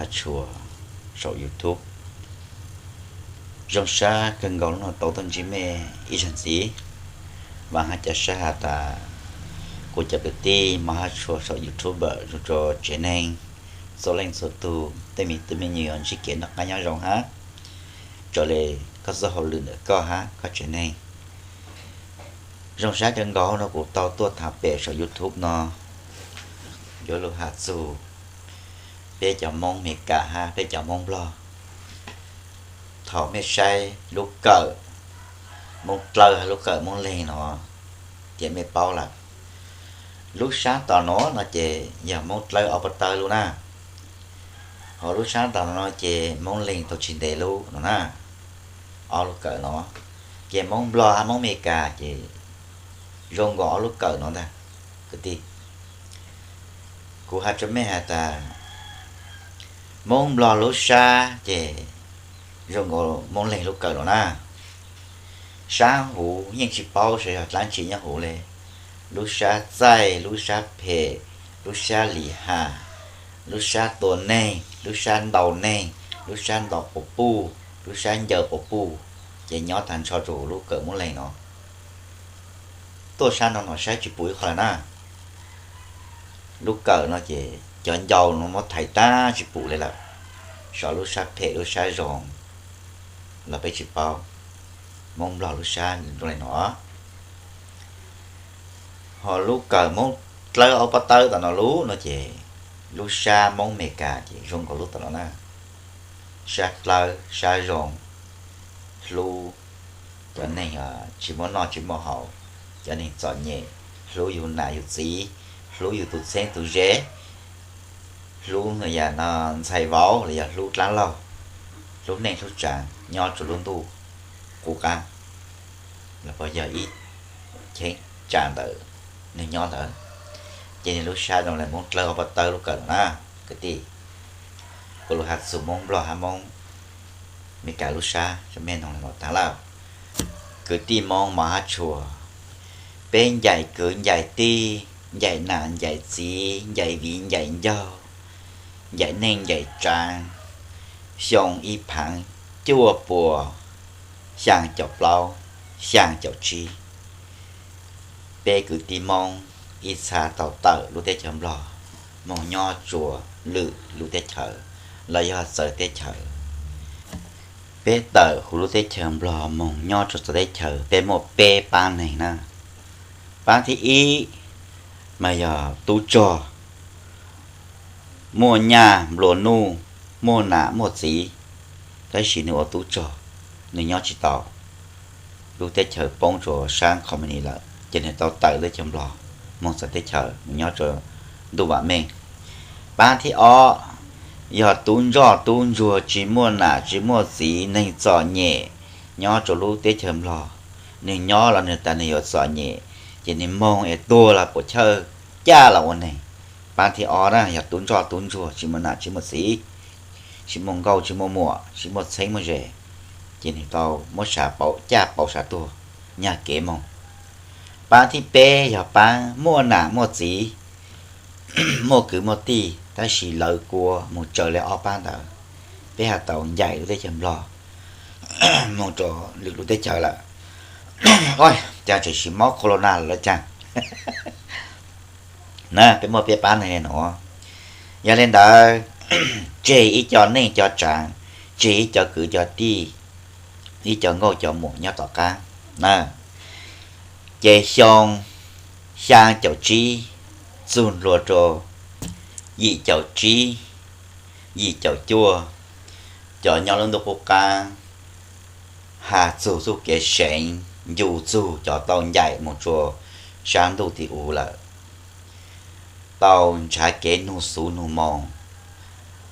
Tshua saum YouTube. Zoo sab kawg nkaus hnub no tau tuaj ntsib mej ib zaug ntxiv. Vam hab ca sab has tas kuv cov kwv tij Mos Hab Tshua saum YouTube zoo rua tsev neeg txhua leej txhua tug tej me tub me nyuam ntsib kev noj qab nyob zoo hab raws le koj txoj hauj lwm ntawm koj hab koj tsev neeg. Zoo sab kawg nkaus hnub no kuv tau tuaj tham pem saum YouTube no yuav lug has txug peb cov Moob Amelikas hab peb cov Moob Nplog. Thaum mej saib lub kawm Moob Dlawb hab lub kawm Moob Leeg no, ces mej paub lawm. Lub sab tom nuav no ces yog Moob Dlawb ob pab tawb lub na, ho lub sab tom nuav no ces Moob Leeg tau tsis ntev lub no na. Ob lub kawm no, ces Moob Nplog hab Moob Amelikas ces zoo nkaus ob lub kawm no ntag kwv tij. Kuv has rua mej has tas Moob Nplog lub sab ces zoo nkaus Moob Leeg lub kawm no na. Sab huv yeej tsis paub saib yog dlaab tsi nyob huv le, lub sab txaij, lub sab phem, lub sab lim ham, lub sab tua neeg, lub sab ntaus neeg, lub sab ntaus quas puj, lub sab ncaws quas puj, ces nyob tag nrho rua huv lub kawm Moob Leeg no. Tuaj sab no no saib tsis pum ib qho le na. Lub kawm no ces cov ncau no muab thaiv tag tsis pum le lawm. Sov lub sab phem lub sab zoo los peb tsis paub. Moob Nplog lub sab zoo le no. Ho lub kawm Moob Dlawb ob pab tawb tom no lub no ces lub sab Moob Amelikas ces zoo nkaus lub tom no na. Sab dlawb sab zoo, hlub cov neeg tsis muaj noj tsis muaj haus, cov neeg txom nyem, hlub yug nam yug txiv, hlub yug tus txheeb tus ze, hlub yam no ntxhais vauv los yog hlub dlaab laug, hlub neej hlub tsaav nyob rua lub ntuj qub qaab los puas yog ib cheeb tsam ntawm nwg nyob ntawd. Ces nwg lub sab zoo le Moob Dlawb ob pab tawb lub kawm no na kwv tij. Kuv lug has txug Moob Nplog hab Moob Amelikas lub sab rua mej noog le no taag lawm. Kwv tij Moob Mos Hab Tshua, peb ncaim kwv ncaim tij, ncaim nam ncaim txiv, ncaim viv ncaim ncaug, ncaim neej ncaim tsaav, xyoo ib phaav cuaj puas xyaa caum plaub, xyaa caum tsib. Peb kwv tij Moob ib txha tau tawm lub teb chaws Nplog moog nyob rua lwm lub teb chaws los yog txawv teb chaws. Peb tawm huv lub teb chaws Nplog moog nyob rua txawv teb chaws peb muaj peb paab neeg na. Paab thib ib mas yog tub rog, muaj nyaj nplua nuj, muaj nam muaj txiv, tab sis nwg ua tub rog, nwg nyob tsis tau, lub teb chaws poob rua saab company lawm ces nwg tau tawm lub teb chaws Nplog moog txawv teb chaws moog nyob rua ntuj vam meej. Paab thib ob yog tub ntsoj tub ntsuag tsis muaj nam tsis muaj txiv, neeg txom nyem nyob rua lub teb chaws Nplog, nwg nyob los nwg tas nwg yuav txom nyem, ces nwg moog es tuag los puas chawj, caj los ua neeg. Paab thib ob na yog tub ntsoj tub ntsuag tsis muaj nam tsis muaj txiv, tsis muaj nkauj tsis muaj muam tsis muaj txheeb muaj ze, ces nwg tau muab sav pauv caj pauv sav tuag, nyag kev moog. Paab thib peb yog paab muaj nam muaj txiv, muaj kwv muaj tij tab sis lawv kua moog tsaws le ob paab ntawd. Peb has tau ncaim lub teb chaws Nplog moog rua lwm lub teb chaws lawm. Cas tseem siv mob corona lawm caag na, peb muaj peb paab neeg le nuav. Yog le ntawd, tseg ib co neej co tsaav, tseg ib co kwv co tij, ib co nkauj co muam nyob tom qaab na. Ces xyoo xyaa caum tsib txug nplua rua yim caum tsib, yim caum cuaj, cov nyob lub ntuj qub qaab has txug txuj kev seev, ncu txug cov tau ncaim moog rua saab ntuj tim u lawm, tau nrhav kev nug xuv nug moos,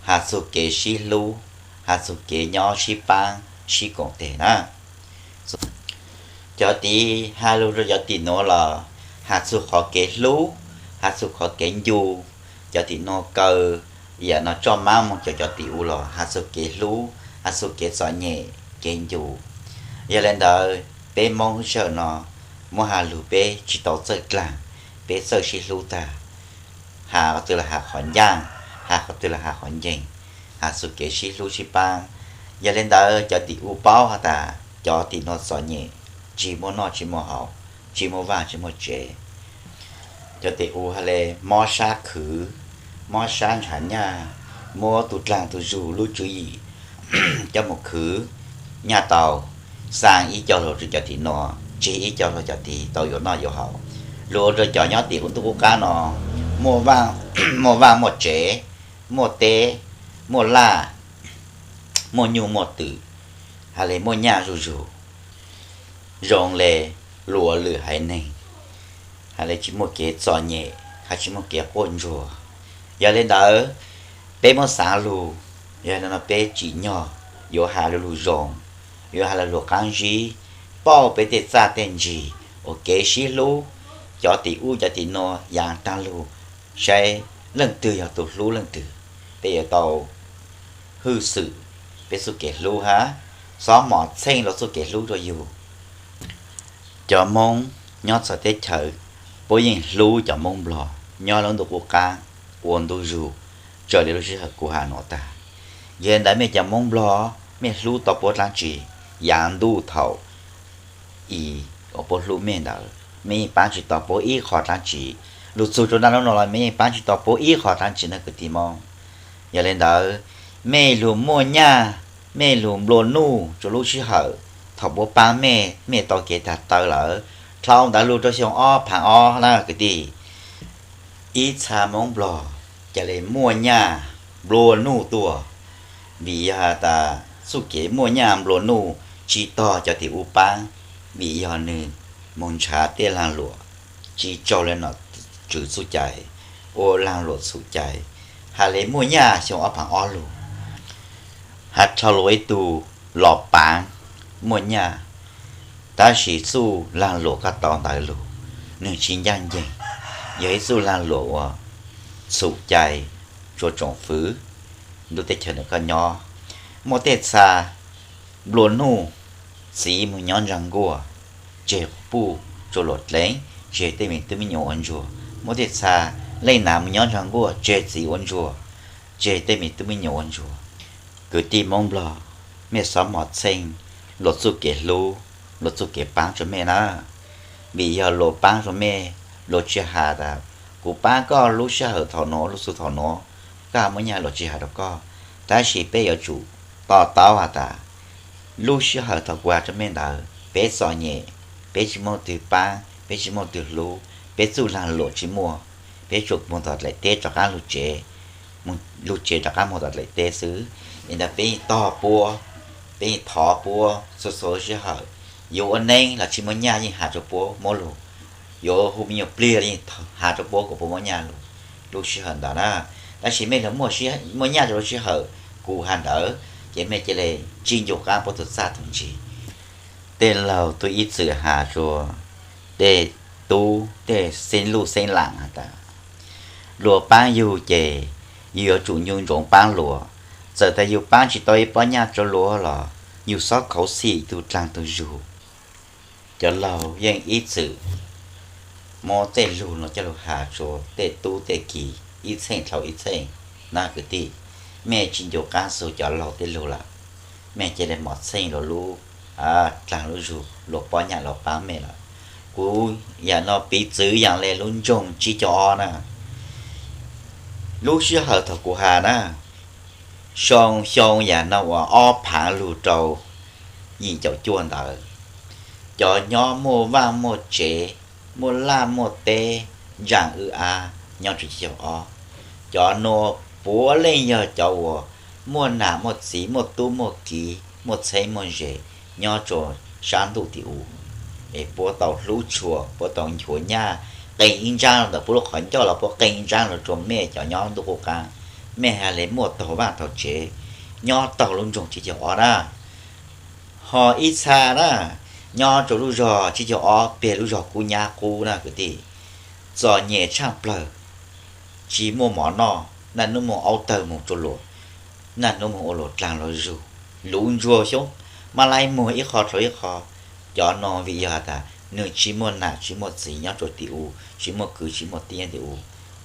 has txug kev sib hlub, has txug kev nyob sib paab sib koom teg na. Cov tid has lug rua cov tim nuav los has txug qhov kev hlub, has txug qhov kev ncu. Cov tim nuav kaw yam no tso maab moog cov, cov tim u los has txug kev hlub, has txug kev txom nyem, kev ncu. Yog le ntawd peb Moob lub sij hawm no muab has lug peb tsis tau txawj dlaag, peb txawj sib hlub tag. Has qhov twg los has qhov ncaaj, has qhov twg los has qhov nceeg, txug kev sib hlub sib paab. Yog le ntawd cov tim u paub has tas cov tim nuav txom nyem, tsis muaj noj tsis muaj haus, tsis muaj vaaj tsis muaj tsev. Cov tim u has le mob sab khwv, mob sab ntshav nyaj, muab tug dlaag tug zug lub tswv yim coj moog khwv, nyaj tau xaa ib co luag rua cov tim nuav, tseg ib co luag cov tid tau yuav noj yuav haus. Lug ua rua cov nyob tim ntuj qub qaab no muaj vaaj muaj tsev, muaj teb, muaj laj, muaj nyuj muaj twm, has le muaj nyaj zuj zug, zoo le luas lwm haiv neeg, has le tsis muaj kev txom nyem, has tsis muaj kev quaj ntsuag. Yog le ntawd, peb muab xaav lug, yog le nuav peb tsim nyog yuav has lug lug zoo, yuav has lug lug qaab zib, pauj peb tej txaj tej ntsig ua kev sib hlub, cov tim u cov tim nuav yaav taag lug, saib leej twg yog tug hlub leej twg, peb yuav tau hwj xwm peb txuj kev hlub hab, xob mom txheej luas txuj kev hlub rua yug. Cov Moob nyob txhua teb chaws puab yeej hlub cov Moob Nplog nyob lub ntuj qub qaab ua ntu zug, raws le lub sij hawm kuv has nuav taag. Yog le ntawd mej cov Moob Nplog, mej hlub tau puab dlaab tsi yaav ntuj thaum i uas puab hlub mej ntawd, mej yeej paab tsi tau puab ib qho dlaab tsi. Lug txug rua naj nub nuav los mej yeej paab tsi tau puab ib qho dlaab tsi nawb kwv tij Moob. Yog le ntawd, mej lug muaj nyaj, mej lug nplua nuj rua lub sij hawm thaum puab paab mej, mej tau kev taag taw lawm, dlhau ntawd lug rua xyoo ob phaav ob na kwv tij. Ib txha Moob Nplog ca le muaj nyaj nplua nuj tuaj, vim yog has tas txuj kev muaj nyaj nplua nuj tsi tog cov tim u paab, vim yog nwg moog nrhav tej laag luam tsi raug le nom tswv txuj cai, ua laag luam txhum cai, has le muaj nyaj xyoo ob phaav ob lug. Has dlhau lug ib tug los paav muaj nyaj, tab sis txuj laag luam koj tau ntawd lug, nwg tsi ncaaj nceeg, yog ib txuj laag luam uas txhum cai rua tsoom fwv ntuj teb chaws ntawm koj nyob. Muaj tej txha nplua nuj, txiv moog nyob nraag nkuaj, tseg quas puj rua luam dlev, tseg tej me tub me nyuam ua ntsuag. Muaj tej txha leej nam moog nyob nraag nkuaj, tseg txiv ua ntsuag, tseg tej me tub me nyuam ua ntsuag. Kwv tij Moob Nplog, mej xob mom txheej luas txuj kev hlub, luas txuj kev paab rua mej na. Vim yog luas paab rua mej, luas tsi has tas kuv paab koj lub sij hawm thaum nuav lug txug thaum nuav, koj muaj nyaj, luas tsi has rua koj. Tab sis peb yuav tsum to taub has tas lub sij hawm thaum kuv has rua mej ntawd, peb txom nyem, peb tsi muaj twg paab, peb tsi muaj twg hlub, peb txuj laag luam tsi muaj, peb tsuas moog tom dlaim teb rov qaab lug tsev, lug tsev rov qaab moog tom dlaim teb xwb. Li ntawd peb yeej tog puab, peb yeej thov puab txhua txhua sij hawm, yuav ua neeb los tsi muaj nyaj yeej has rua puab muab lug, yuav hu me nyuam pliag los yeej has rua puab kuas puab muab nyaj lug lub sij hawm ntawd na. Tab sis mej lug muaj nyaj rua lub sij hawm kuv has ntawd, ces mej ca le tsi ncu qaab puab tug txaj tug ntsig. Tej laug tub ib txwm has rua tej tub tej xeeb luj xeeb laam has tas, luas paab yug ces yug yuav tsum ncu ntsoov paab luas. Txawm tas yug paab tsi tau ib pob nyaj rua luas los yug xob khauv xim tug dlaag tug zug. Cov laug yeej ib txwm muab tej lug nuav coj lug has rua tej tub tej kiv ib txheej dlhau ib txheej na kwv tij. Mej tsi ncu qaab txug cov laug tej lug lawm, mej ca le mom txheej luas lub dlaag lub zug, luas pob nyaj luas paab mej lawm. Kuv yaam no piv txwv yaam le lub nroog tsib caug ob na, lub sij hawm thaum kuv has na, xyoo xyoo yaam no uas ob phaav lug rau yim caum cuaj ntawd, cov nyob muaj vaaj muaj tsev, muaj laj muaj teb, ntsaam wb ab nyob rua tsib caug ob. Cov nuav puav leej yog cov uas muaj nam muaj txiv, muaj tub muaj kiv, muaj txheeb muaj ze nyob rua saab ntuj tim u, es puab tau hlub tshua, puab tau nchuav nyaj, qee ib ntsaab ntawm puab lub qhov ncauj los puab qee ib ntsaab lug rua mej cov nyob ntuj qub qaab. Mej has le muaj taug vaaj taug tsev, nyob taug lub nroog tsib caug ob na. Ho ib txha na, nyob rua lub zog tsib caug ob peg lub zog Kub Nyab Qub na kwv tij, txom nyem tshaaj plawg, tsi muaj mov noj, naj nub moog aub tawg moog rua luas, naj nub moog ua luas dlaag luas zug, luv ntsuag xyoob mab laib muag ib qho dlhau ib qho. Cov no vim yog has tas nwg tsi muaj nam tsi muaj txiv nyob rua tim u, tsi muaj kwv tsi muaj tij nyob tim u,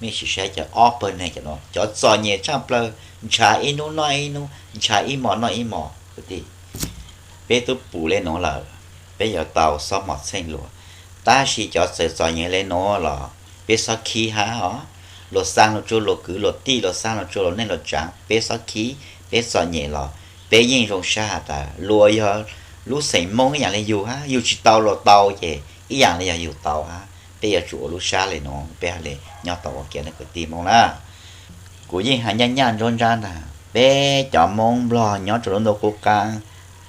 Mej sim saib cov ob pawg neeg cov no, cov txom nyem tshaj plaws, ntshav ib hnub noj ib hnub, ntshav ib hmos noj ib hmos kwv tij. Peb twb pum le nuav lawm, peb yuav tau xob mos txheej luag. Tab sis cov txawm txom nyem le nuav los peb xob khib hab os. Luag xaa lug tsua luag kwv luag tij, luag xaa lug tsua luag neej luag tsaav, peb xob khib, peb txom nyem los peb yeej zoo sab has tas luag yog lub xeem Moob ib yaam le yug hab, yug tsis tau luag tau ces ib yaam le yog yug tau hab. Peb yuav tsum ua lub sab le nuav, peb ha le nyob tau ua ke na kwv tij Moob na. Kuv yeej has nyaj nyaj ntsuab ntsab ntag, peb cov Moob Nplog nyob rua lub ntuj qub qaab,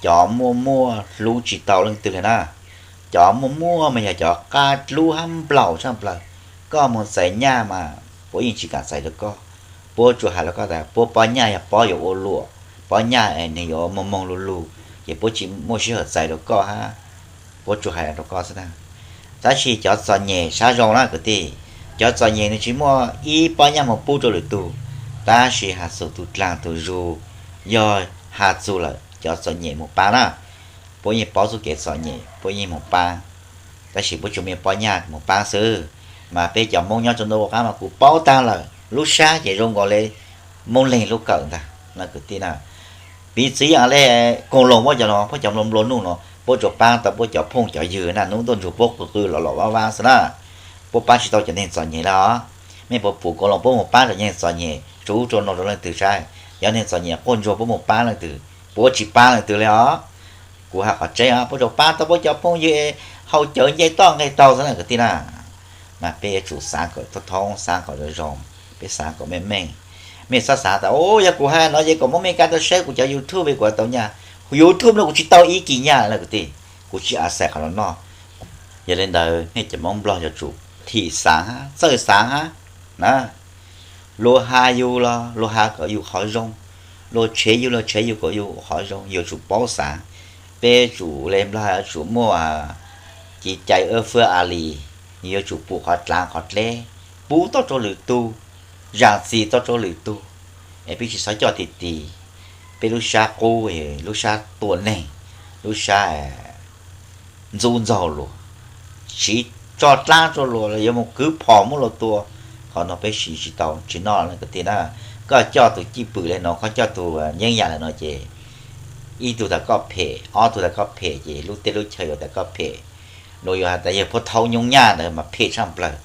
cov muaj muaj hlub tsis tau leej twg le na. Cov muaj muaj mas yog cov qab dlub hab nplaum tshaj plaws. Koj moog txais nyaj mas puab yeej tsis kaam txais rua koj. Puab tsuas has rua koj tas puab pob nyaj yog pob yuav ua luam, pob nyaj es nwg yuav moog moog lug lug, ces puab tsis muaj sij hawm txais rua koj hab. Puab tsuas has rua koj xwb na. Tab sis cov txom nyem sab zoo na kwv tij, cov txom nyem nwg tsis muaj ib pob nyaj moog pub rua lwm tug, tab sis has txug tug dlaag tug zug, yog has txug lawm cov txom nyem moog paab na. Puab yeej paub txuj kev txom nyem, puab yeej moog paab, tab sis puab tsuas muaj pob nyaj moog paab xwb. Mas peb cov Moob nyob rua ntuj qub qaab mas kuv paub taag lawm, lub sab ces zoo nkaus le Moob Leeg lub kawm ntag na kwv tij na. Piv txwv yaam le Koos Loos puab cov no, puab cov nplua nplua nuj no, puab tsuas paab tau puab cov phooj cov ywg na, nub ntuj ntsug puab qw qw los los vab vab xwb na. Puab paab tsis tau cov neeg txom nyem le os. Mej puas pum Koos Loos puab moog paab cov neeg txom nyem, tsuv rua no rua leej twg saib? Cov neeg txom nyem quaj ntsuag puab moog paab leej twg? Puab tsis paab leej twg le os. Kuv has qhov tseeb os, puab tsuas paab tau puab cov phooj ywg haus cawv nce toj nqeg taug xwb na kwv tij na. Mas peb yuav tsum xaav kom thoob thoob, xaav kom zoo zoo, peb xaav kom meej meej. Mej txhob xaav tas, u, yog kuv has no ces kom muaj Mej Kas tau saib kuv cov YouTube es kuv tau nyaj. YouTube no kuv tsis tau ib kis nyaj le kwv tij, kuv tsis a xais qhov no noj. Yog le ntawd mej cov Moob Nplog yuav tsum thim xaav hab txawj xaav hab na. Luag has yug los luag has kom yug qhov zoo, luag tshev yug los tshev yug kom yug qhov zoo, yuav tsum paub xaav. Peb tsum le Nplog yuav tsum muaj ci cai ua fwj a lis, yuav tsum pum qhov dlaav qhov dleb, pub tau rua lwm tug, zaam txim tau rua lwm tug, es peb tsis txhob coj ti ti peb lub sab qub, lub sab tua neeg, lub sab ntxub ntxaug luag, siv tsov dlaab rua luag los yuav moog kwv phom muab luag tua. Qhov no peb siv tsis tau tsis noj le kwv tij na. Koj coj tug cwj pwm le no, koj coj tug yeeb yam le no ces ib tug tas koj phem, ob tug tas koj phem ces lub teb lub chaw yuav tas koj phem. Luag yuav has tas yawg Phuab Thaub Nyoob Nyaj ntawd mas phem tshaj plawg.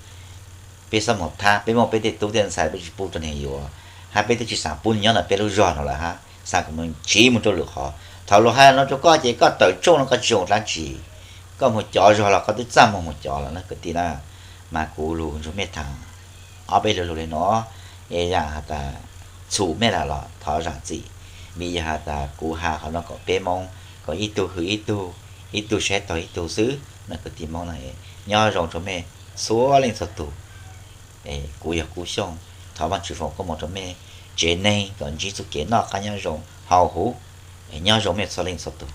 Peb xob moog thab, peb muaj peb tej tub tej ntxhais peb tsis pub rua nwg yuav, hab peb twb tsis xaav pub nwg nyob ntawm peb lub zog no lawm hab, xaav kom moog tsiv moog rua lwm qhov. Thaum luag has no rua koj ces koj tawm tsooj no koj tsis zoo dlaab tsi. Koj moog cov zog los koj twb txaj muag moog cov lawm na kwv tij na. Mas kuv lug nrug mej thaam ob peb lo lug le no, es yaam has tas txhum mej lawm los thov zaam txim, vim yog has tas kuv has qhov no kom peb Moob, kom ib tug hwm ib tug, ib tug saib taug ib tug xwb na kwv tij Moob na. Nyob zoo rua mej txhua leej txhua tug. Kuv yog Kub Xyooj, thov Vaajtswv foom koob moov rua mej tsev neeg kom ntsib txuj kev noj qab nyob zoo hauv huv. Nyob zoo mej txhua leej txhua tug.